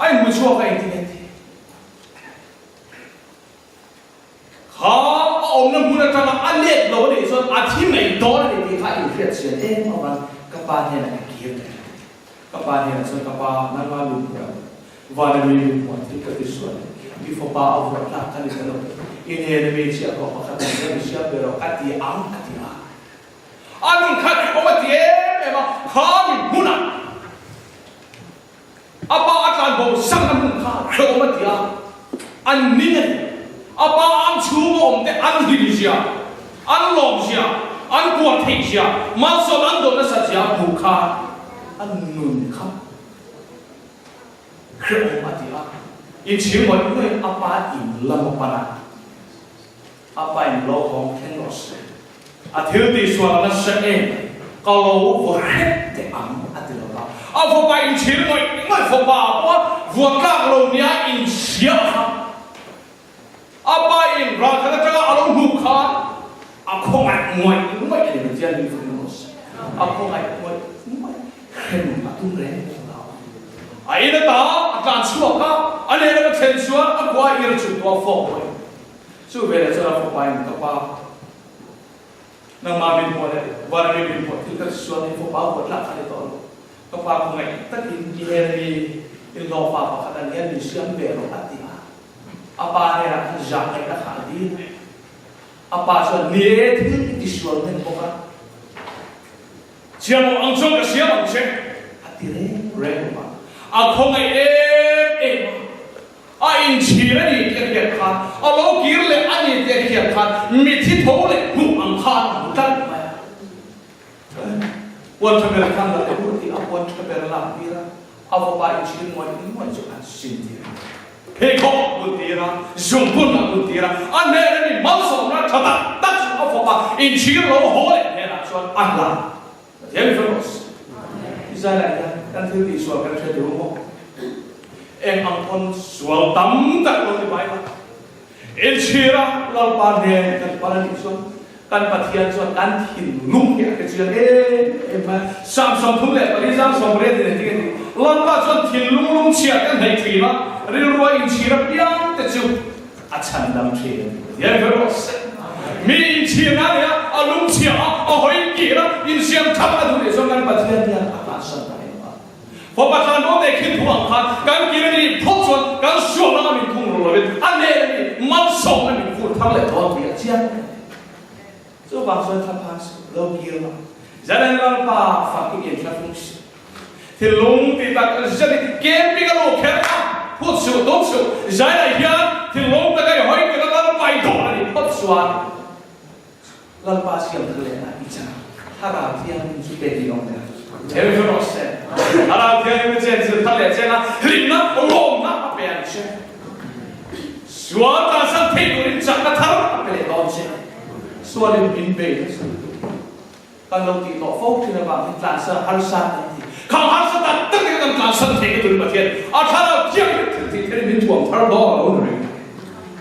A inhmu chhuak a engtin nge ti? Kha a awmna hmun atanga a let lo a nih chuan a thi mai dawn a ni tih kha a inhriat chian em avang ka pa hnenah ka kir ta reng. Ka pa hnenah chuan ka pa nangma min hmuh ang, vana mi min hmuh ang tih ka ti sual e. Mi fapa a vuah tlak ka ni ta lo. I hnena mi chiah rawh pakhat ang hian mi siam ve rawh ka ti ang a ti a. A nun kha hrehawm a ti em em a, kha mi hmunah A pa a tlan bo sang a hmun kha hrehawm a ti a, an ning a ni. A pa ang chhung a awm te an hlim zia, an lawm zia, an puah theih zia, malsawm an dawn nasat zia a hmuh khan a nun kha hrehawm a ti a. Inchhir ngawih ngawih a pa in lam a pan a, a pa in lo hawng thleng rawh se. A thil tihsual a nasa em? Ka lo vaw hrep teh ang, a ti lo va. A fapa inchhir ngawih ngawih fapa pawh a vuah tlak lo nia inchhia kha. A pa in ralkhat atanga a lo hmuh khan a khawngaih ngawih ngawih a ni. Pathian min fak in rawh se. A khawngaih ngawih ngawih hrem a tum reng bawk lo. A in ata a tlan chhuak a, a lehlam a thlen chuan a kua ir chu tuah fawk ngawih. Chu veleh chuan a fapa in ka pa nangmah min hmuh leh Vana mi min hmuh thil ka sual hi fapa huat lah kha ni tawh lo. Ka pa khawngaih takin i hel mi in hlawhfa pakhat an hian min siam ve rawh a ti a. A pa hnenah khan zah ngaihna kha a dil a. A pa chuan ni e thil i ti sual hnem bawk a. Chiang lo ang chuan ka siam ang che a ti reng reng bawk a. A khawngaih em em a. A inchhir a ni tih a hriat khan, a lo kir leh a ni tih a hriat khan mithi tho leh hmuh ang khan a hmu tlat mai a. Puan tha ber khan la teh u tih a puan tha ber lak tir a, a vawpa inchhir ngawih ngawih chu an sin tir a. Pheikhawk a bun tir a, zungbun a bun tir a, a hnen a ni malsawmna tha tak tak chu a vawpa inchhir lo haw leh hnenah chuan a hlan. Pathian mi fel rawh se. Israel ah hian kan thil tih sual kan hre duh maw? Eng ang pawn sual tam tak lo ni mai la, inchhira Lalpa nen kan pal a nih chuan kan Pathian chuan kan thinlung hi a hre chiang em em mai a. Sam 34 zang 80 in engtin nge tih? Lalpa chuan thinlung lungchhia te a hnaih thin a, rilrua inchhir apiang te chu A chhandam thin a ni. Pathian fel rawh se. Mi inchhirna a nei a, a lungchhia a, a hawi kir a, insiam that a duh leh chuan kan Pathian hian a kalsan ta em a. Fapa tlan bo te khin thu ang khan kan kir a nih phawt chuan kan suak langa min thung ru lovin a nen a ni malsawmna min fur thar leh dawn tih a chiang em a ni. Chuvang chuan thlaphan suh, lo kir lo. Zalen Lalpa fak i inthlahrung suh. Thinlung ti tak zet in camping a luh kher a, phut suh tum suh. Zaiah hian thinlung taka i hawi kut a Lalpa i dawr a nih phawt chuan Lalpa siam thar leh na i chan Thlarau Thianghlim chu pek in awm ber. Thil rawh se. Thlarau Thianghlim i chen zir thar leh chen a, hlimna, lawmna a pe ang che. Sual tansan theih turin chakna thar a pe leh dawn che. Sualin min bei nasa lutuk. Kan lo tih tawh fo thin avang hi tlansan harsa kan ti. Khang harsa tak tak te kha kan tlansan theih na turin Pathian a thlarau thianghlim thil tih thenin min thuam thar dawn a lo ni reng.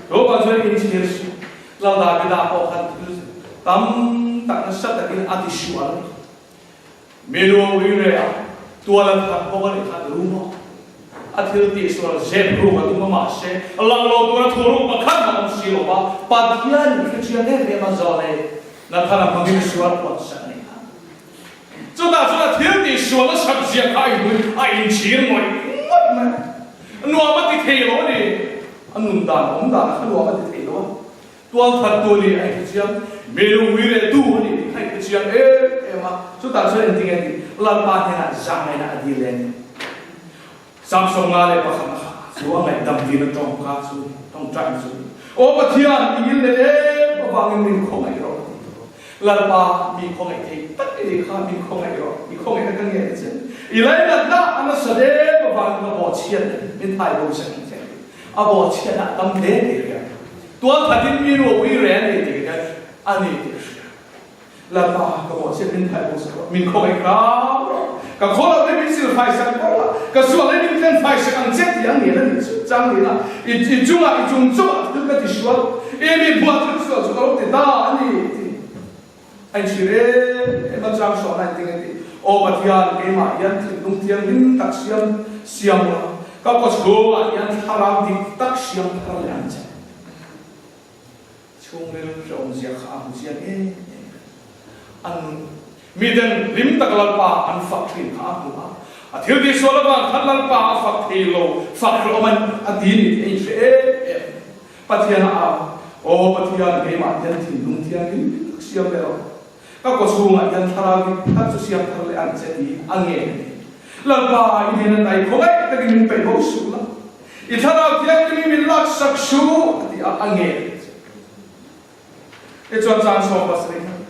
Ropah chuan inchhir suh. Lal Davida pawh khan thil tam tak nasa takin a ti sual. Mi nuam ui reh a, tual a that bawk a nih khan rum a. A thil tih sual zep ruk a tum a mahse lang lo tura thu ruk pakhat mah awm si lo va, Pathianin hrechiang em em a zawh nei. Nathana hmangin sual puan sak a ni kha. Chutah chuan a thil tih sual a sak zia kha a inhmui, a inchhir ngawih ngawih mai. Nuam a ti thei lo a ni. A nun dan awm dan kha nuam a ti thei lo a. Tual that tu nih a inhre chiang, mi lungui leh tu a nih tih kha a inhre chiang em em a. Chutah chuan engtin nge tih Lalpa hnenah zahngaihna a dil leh a ni. Samson nga leh pakhat a chu a ngaihdam tir a tawngka chu tawngtai chu Aw Pathian, i ngil leh em avangin min khawngaih rawh a ti. Lalpa, mi khawngaih thei tak i nih kha, min khawngaih rawh, i khawngaihna ka ngen che. I lainatna a nasa em avangin ka bawhchhiat min thai bo sak ang che. A bawhchhiatna a tam hle tih hria. Tualthatin mi ropui reng a ni tih hian a ni tih hria. Lalpa, ka bawhchhiat min thai bo sak rawh, min khawngaih hram rawh. Ka khaw lo te min sil fai sak bawk la, ka sual le min tlen fai sak ang che tih ang ngen a nih chu. Chang ni la, i i chungah, i chung chungah thil ka ti sual, i mi buah thil sual chu ka lo ti ta a ni ti. A inchhir em em a, chang suahna engtin nge tih? Aw Pathian, keimah hian thinlung thianghlim tak siam siam la. Ka kawchhungah hian thlarau dik tak siam thar leh ang che. Chhungril hrehawmzia kha a hmu chiang em em. A nun miten hlim tak Lalpa an fak thin kha a hmu a, a thil tihsual avang khan Lalpa a fak thei lo, fak hlawm a ti ni tih a inhre em em. Pathian a au, Aw Pathian, keimah hian thinlung thianghlim tak siam leh rawh. Ka kawchhungah hian thlarau dik thar chu siam thar leh ang che tiin a ngen a ni. Lalpa, i hnen a tai khawngaih takin min peih ho suh la, i thlarau thianghlim hi min laksak suh, a ti a, a ngen a ni. Tichuan caan 17 khan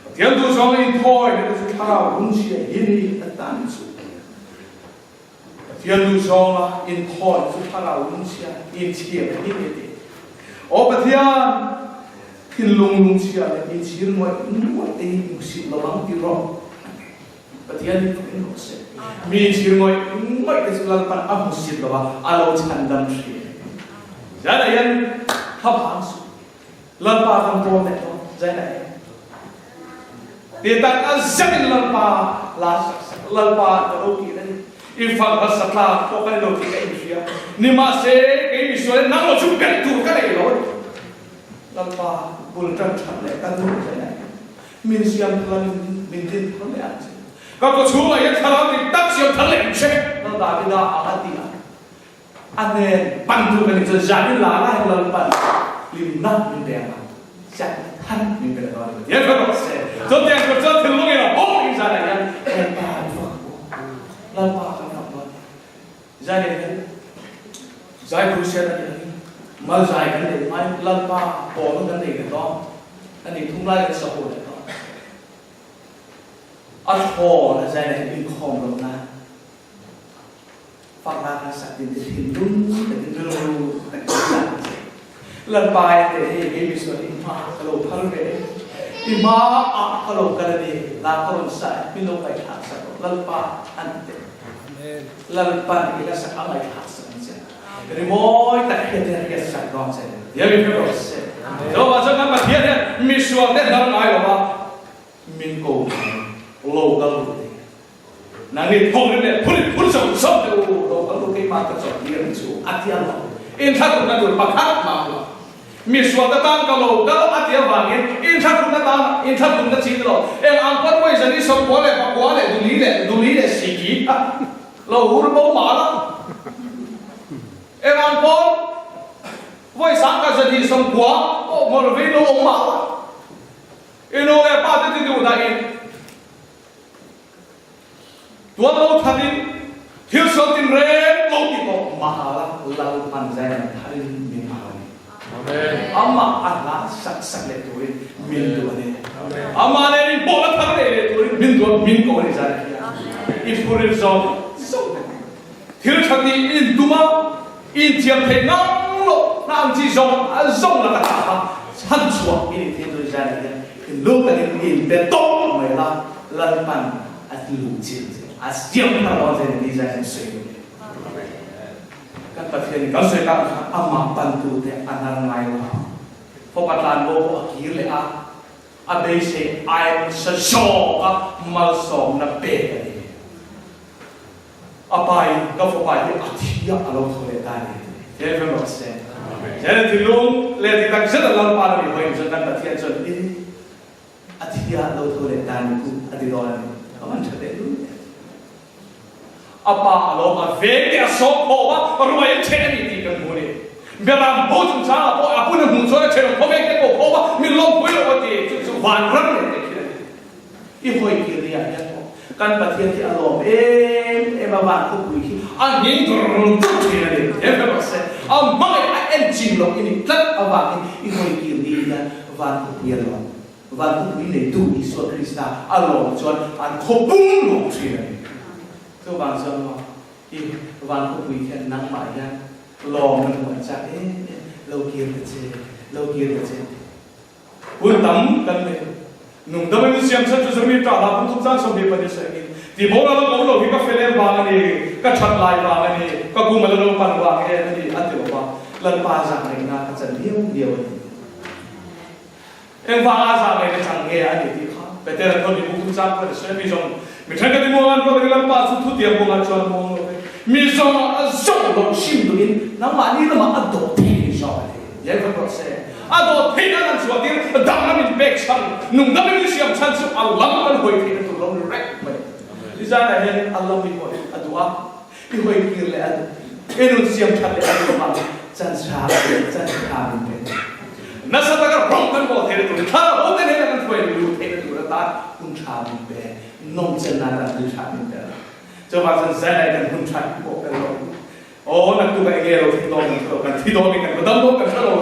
Pathian duhzawng a inthawi na te chu thlarau lungchhia hi ni a tan chu. Pathian duhzawng a inthawi chu thlarau lungchhia inchhir hi ni a ti. Aw Pathian, thinlung lungchhia leh inchhir ngawih ngawih te hi hmuhsit lo ang ti rawh. Pathian hi thawhin rawh se. Mi inchhir ngawih ngawih te chu Lalpan a hmusit lo a, a lo chhandam hria. Zainah hian thlaphang suh. Lalpa kan pawl leh dawn. Zainah hian ti tak a zetin Lalpa la sak sak. Lalpa ka lo tih a ni. I fak hmasa tlak pawh ka ni lo tih ka inhria. Nimahse, kei misual in nang lo chu belh tur ka nei lo a ni. Lalpa bul tan that leh kan duh zainah hian Min siam thar in min din thar leh ang che. Ka kaw chhungah hian thlarau dik tak siam thar leh ang che. Lal Davida ang a ti a, a nen pan tur ka nih chuan zanin la la hian Lalpan hlimna min pe ang a, siakna thar min pe leh dawn a ni. Pathian kha rawh se. Chutiang tur chuan thinlung in a hawng in zanah hian Lalpa kan fak ang u. Lalpa kan fak dawn a ni. Zanin hian zai crusade a nih angin mal zai kan neih hmain Lalpa pawlna kan nei leh dawn a nih thum lai kan sahu leh dawn. A thlawn a zaina hi inkhawm loh nan fakna kan sak din te thinlung takin rilru takin zan a che. Lalpa in teh hei kei misual i hma ka lo phal ve e, i hma ah ka lo kal a ni, la ka rawn sa e, min lo ngaihthlak sak rawh Lalpa an ti teh. Lalpan i la sak a ngaihthlak sak ang che. Rimawi tak hian hian riat sak dawn che. Tiang in hre rawh se. Jehovah chuan kan Pathian hian misual te hnar ngai lo va, min ko ngai lo kal ru te. Nangni thawk rim leh phur in phur zawng zawng te u, lo kal ru keimah ka chawlh tir ang chu a ti a lo. Inthlahrunna tur pakhat mah lo. Mi sualna tan ka lo kal a ti avangin inthlahrunna tan inthlahrunna chi ni lo. Eng ang pawn vawi zani 90 leh 9 leh duli leh duli leh siki a lo hur bo mah la. Eng ang pawn vawi sangkhat zani 90 pawh ngawr vei lo awm mah la. I nu leh pa te ti duh dahin. Tuan lo thatin thil sual tinreng lo ti tawh mahala Lalpan zaidam tharin min au a ni. Amah a hla sak sak leh turin min duh a ni. Amah nen in pawhna thar nei leh turin min duh a, min ko a ni zan hian. I phurrit zawng zawng te thil tha tih in tum a, in thiam theih ngang loh hna ang chi zawng zawng laka tah kha chhan chhuah i nih theih tur zan hian thinlung takin in pe tawp mai la. Lalpan a ti luh chin che, a siam thar dawn che ni tih zai in sawi duh e. Kan Pathian in kan sawi tak khan amah pantute a nar ngai lo. Fapa tlanbo pawh a kir leh a, a beisei aia nasa zawk a malsawmna pek a ni. A pa in ka fapa hi a thi a, a lo tho leh ta a ni a ti. Thian fem rawh se. Thian thinlung leh ti tak zet a Lalpa lam i hawi chuan kan Pathian chuan i A thi ah lo tho leh ta ni ku a ti dawn a ni. A van tha teh lul em. A pa a lawm a veng te a sawm khawm a, ruai a then a ni tih kan hmu a ni. Beram bo chungchang ah pawh a pun a hmuh chuan a thenawm khawveng te pawh khawm a, min lawmpui loh a ti, chu chu vanram leh teh khi a ni. I hawi kir ni ah hian pawh kan Pathian khi a lawm em em a, van khawpui khi a nghing dur dur thin a ni. He hre rawh se, a hmangaih a en chin loh i nih tlat avangin i hawi kir ni hian Van khawpui a lawm. Van khawpui neitu Isua Krista a lawm chuan an khaw pum lawm thin a ni. Chuvang chuan maw i van khawpui khian nangmah hian lawm an huan chak em em, lo kir ta che, lo kir ta che. Hun tam kan nei. Nung dam in siam chhan chu zirmi ṭah hlah phun thum cang 22 saingin ti bo la lo lo hi ka fel em vang a ni, ka ṭhat lai vang a ni, ka kum a la lo pan vang em a ni a ti lo va, Lalpa zahngaihna ka chan viau viau a ni. Engvanga zahngaihna chang nge a ni tih kha Petera thawn i bu thum cang khan a sawi a, mi zawng mi ṭhenkhat i muang an ruat ang i Lalpa chu thutiang kawngah chuan muang lo ve. Mi zawng a zawng lo hrim duhin nangmahni lamah a dawh thei ni zawk a ti. Leng vek rawh se. A dawh theihna kan chhuah tir, damna min pek chhan, nungdam in min siam chhan chu a lam kan hawi theihna tur lo ni reng mai. Nizanah hian a lam i hawi a duh a, i hawi kir leh a duh, i nun siam that leh a duh avangin chan tha a pe, chan tha min pe. Nasa taka rawng kan haw theihna turin thlarau ho te hnenah kan hruai luh theihna tur atan hun tha min pe, nawmchenna atan hun tha min pe a. Chuvang chuan zailai kan hun tha hi pawh kan lo. Aw, naktuk ah enge lo thleng dawn kan hre lo, kan thi dawn in kan va dam dawn kan hre lo.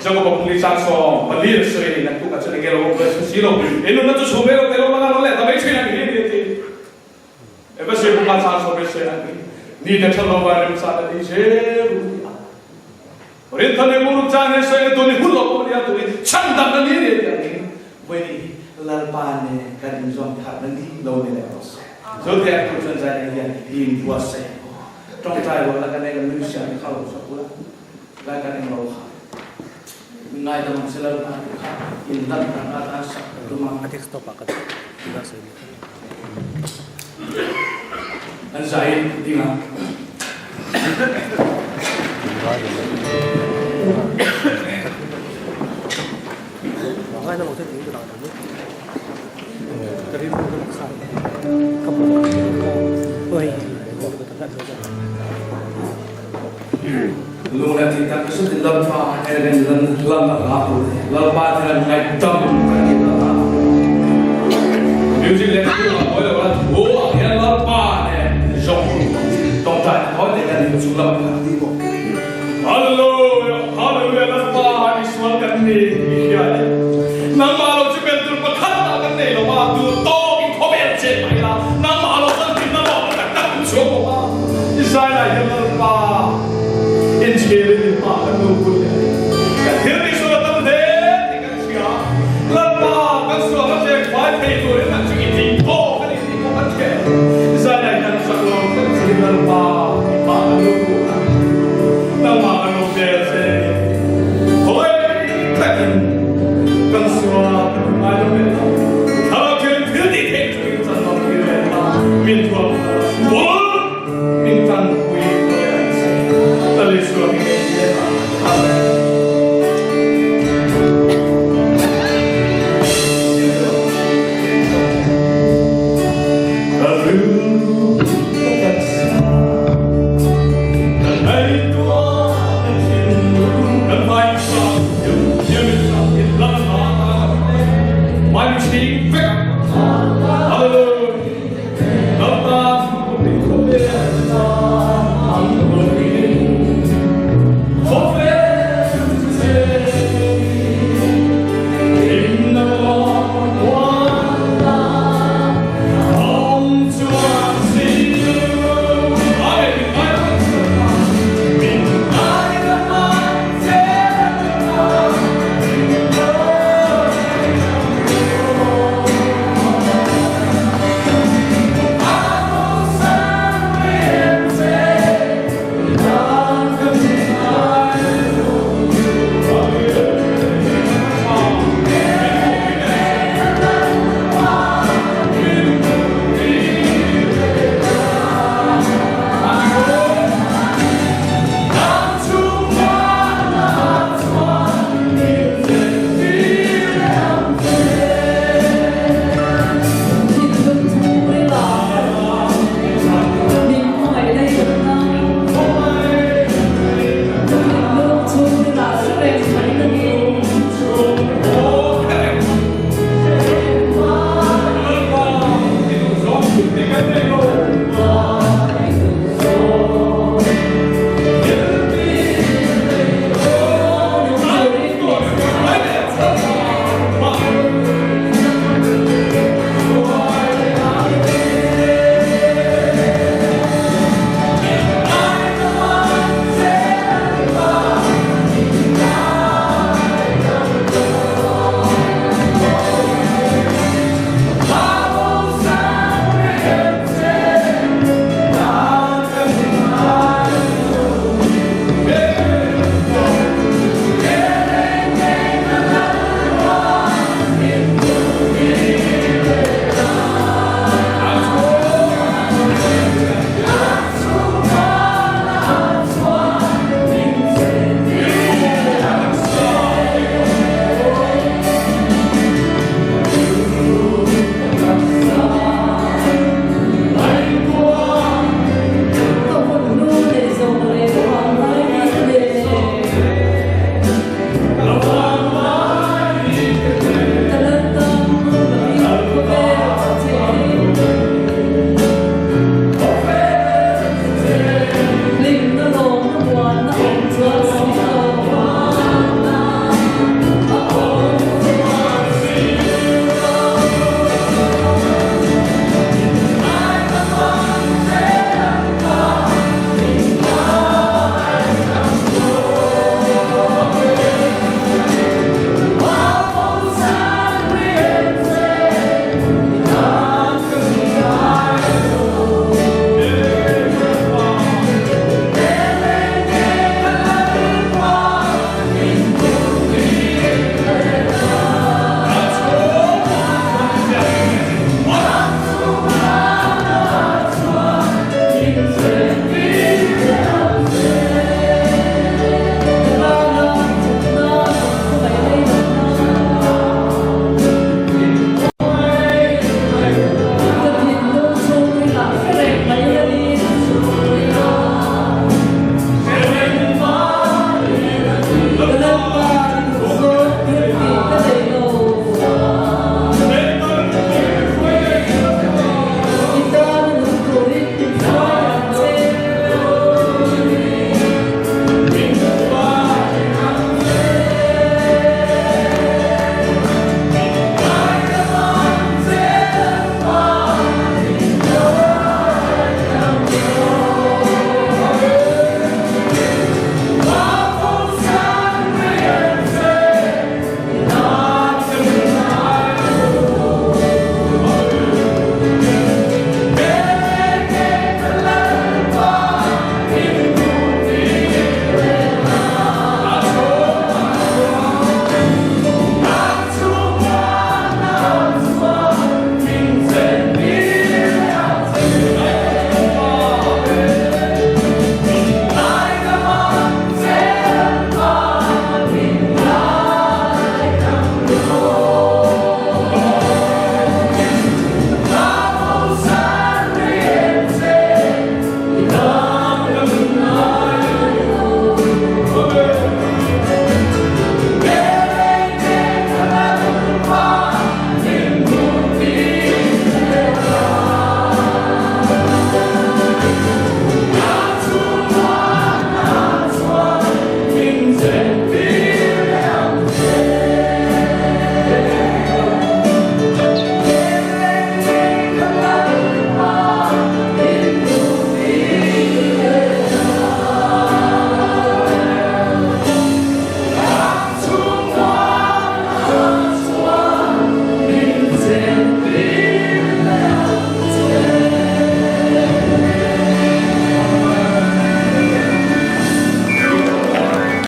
Jakob-a pumli chang sawm pali a sawi a ni, naktuk ah chuan enge lo awm dawn hre si lo. I nunna chu chhum elo te lo lang a lo leh ta mai thin a ni hi a ti. Efese pumla chang sawm e sawi a ni, ni te tha lo vai remchang a ti zel u ti a. Rinthani muruk chang he sawi na tuni hun lo pawh nia tuni chhandamna ni ni ti ang in vawiin hi Lalpa nen kan inzawm tharna ni lo ni leh rawh se. Chu te an tur chuan zai nei hian i inbuatsaih ang aw. Tawngtai rual la kan eng nui siam te kha lo chhuak ula, lai kan eng lo kha. Min ngaidam ang che Lalpa tih kha inlan dan atan sak ka tum a. A desktop ah ka dah tih a sawi leh. An zai ding a. Lung le thing tak cu Lalpa he rin lan a hla tu Lalpa hian ngaihdam kan ti la. Music le thu a mawi lo la thu ah hian Lalpa nen zawng tawngtai thawi te kan in chung lam kan ti bawk. Hallelujah, hallelujah Lalpa Isual kan ni.